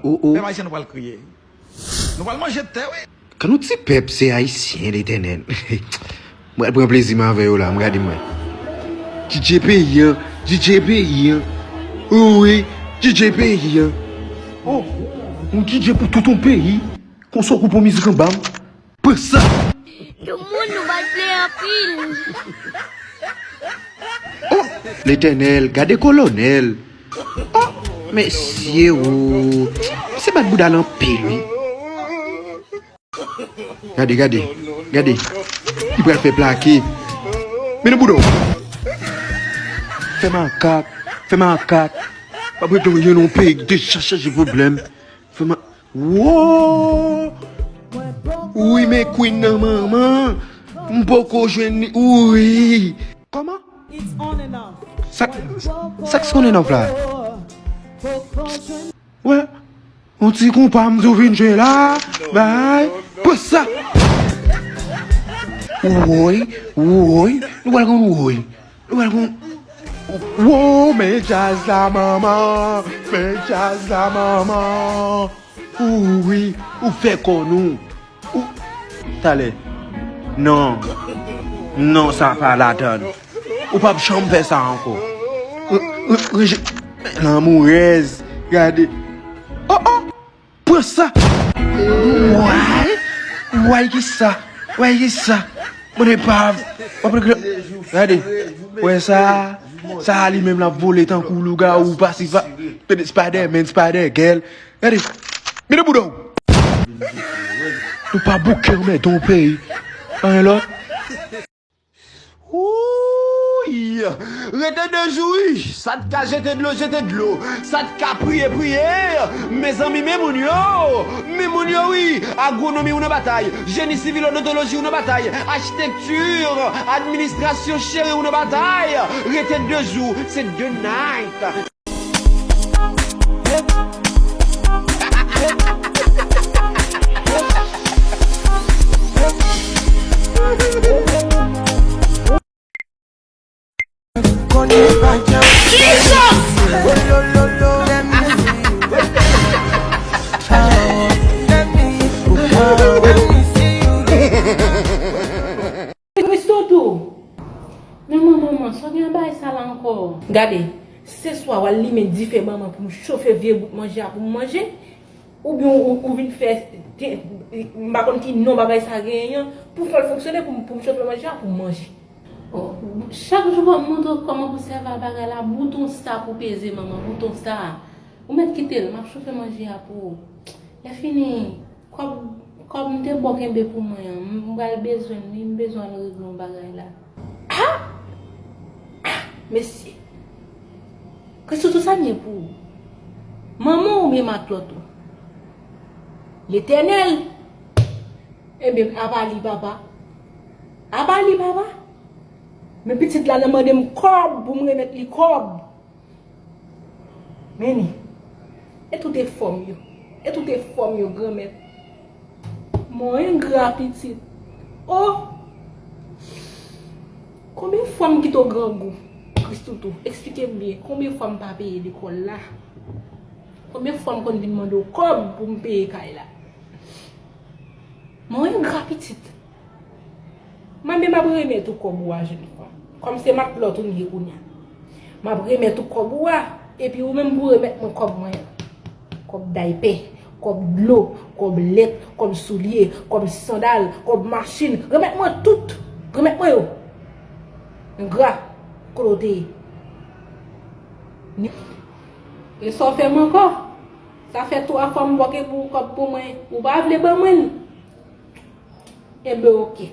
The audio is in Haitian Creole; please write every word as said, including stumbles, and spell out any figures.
Oh, oh. Pèp ayisyen, nou pral kriye. Nou pral manje tè, wi. Kan nou ti pèp se ayisyen, Letènèl. M pral pran plezi m avè yo la, m gade mwen. D J peyi an, D J peyi an. Wi, D J peyi an. Oh, yon D J pou tout yon peyi. Konsa w konprann mizik anba m. Pran sa. Tout moun nou bat play anpil. Oh, Letènèl, gade kolonèl. Oh, mesye, oh. Misye bat bouda l anpil, wi. Gade, gade, gade. Li pral fè plake. Men nan bouda w. Fè makak, fè makak. Pa pou gen yon peyi ki te chache pwoblèm. Fè ma-, Wo! Wi, men Queen nan manman. M poko jwenn li. Wi. Kòman? Sa, sa k sonnen nan la? Wè. Yon ti konpa m tou vin jwe la. Bay. Pran sa. Woy, woy. Nou pral konn woy. Nou pral konn. Wo, men djaz la, manman. Men djaz la, manman. Ou wi, ou fè kò nou. Ou, talè. Non. Non, sa pa ladan. Ou p ap janm fè sa ankò. Re-, re-, reje-, lanmourèz, gade. Oh, oh, pran sa. Way, way ki sa, way ki sa. Bon, epav. W ap regle-, gade. Wè sa, sa a li menm l ap vole tankou lougawou, pa si pa. Spider-Man, Spider-Girl. Gade. Mete bouda w. Nou pa bouke anmède yon peyi. Anyen lòt. Wouy! Rete de jou, wi. Sa t ka jete dlo, jete dlo. Sa t ka priye, priye. Mezanmi, men moun yo. Men moun yo, wi. Agwonomi ou nan batay. Jeni sivil, odontoloji ou nan batay. Achitekti, administrasyon, cheri ou nan batay. Rete de jou. Se de night. Christoutou! Men manman, manman, sa w gen nan bagay sa la ankò? Gade, se swa w al limen dife ban mwen pou m chofe vye bout manje a pou m manje, oubyen ou, ou, ou vin fè, te, m pa konn ki non bagay sa genyen an, pou fè l fonksyone pou m, pou m chofe manje a pou m manje. Oh, chak jou w ap montre w kòman pou sèvi a bagay la, bouton sa pou peze, manman, bouton sa. Ou mèt kite l, m ap chofe manje a pou ou. Lè fini, Kòb, kòb m te ba w kenbe pou mwen an, m, m pral bezwen l, wi, m bezwen al regle yon bagay la. Ah! Ah! Mesye! Christoutou, sa m ye pou ou? Manman w oubyen matlòt ou? Letènèl! Ebyen, apa li, papa? Apa li, papa? Men pitit la nan mande m kòb pou m remèt li kòb. Men li, e tout efò m yo, e tout efò m yo, Granmèt. Mwen engra pitit. Oh! Konbyen fwa m kite w grangou, Christoutou? Eksplike m byen, konbyen fwa m pa peye lekòl la? Konbyen fwa m konn vin mande w kòb pou m peye kay la? Mwen engra pitit. Mwen menm m ap remèt ou kòb ou a, jèn fanm. Kòm se matlòt ou m ye kounye a. M ap remèt ou kòb ou a, epi ou menm pou remèt mwen kòb mwen an. Kòb daypè, kòb dlo, kòb lèt, kòb soulye, kòb sandal, kòb machin. Remèt mwen tout. Remèt mwen yo. Engra, kote w te ye? Ni-, e sa w fè m ankò? Sa fè twa fwa m bòke pou kòb pou mwen. Ou pa vle ban mwen l? Enben, oke.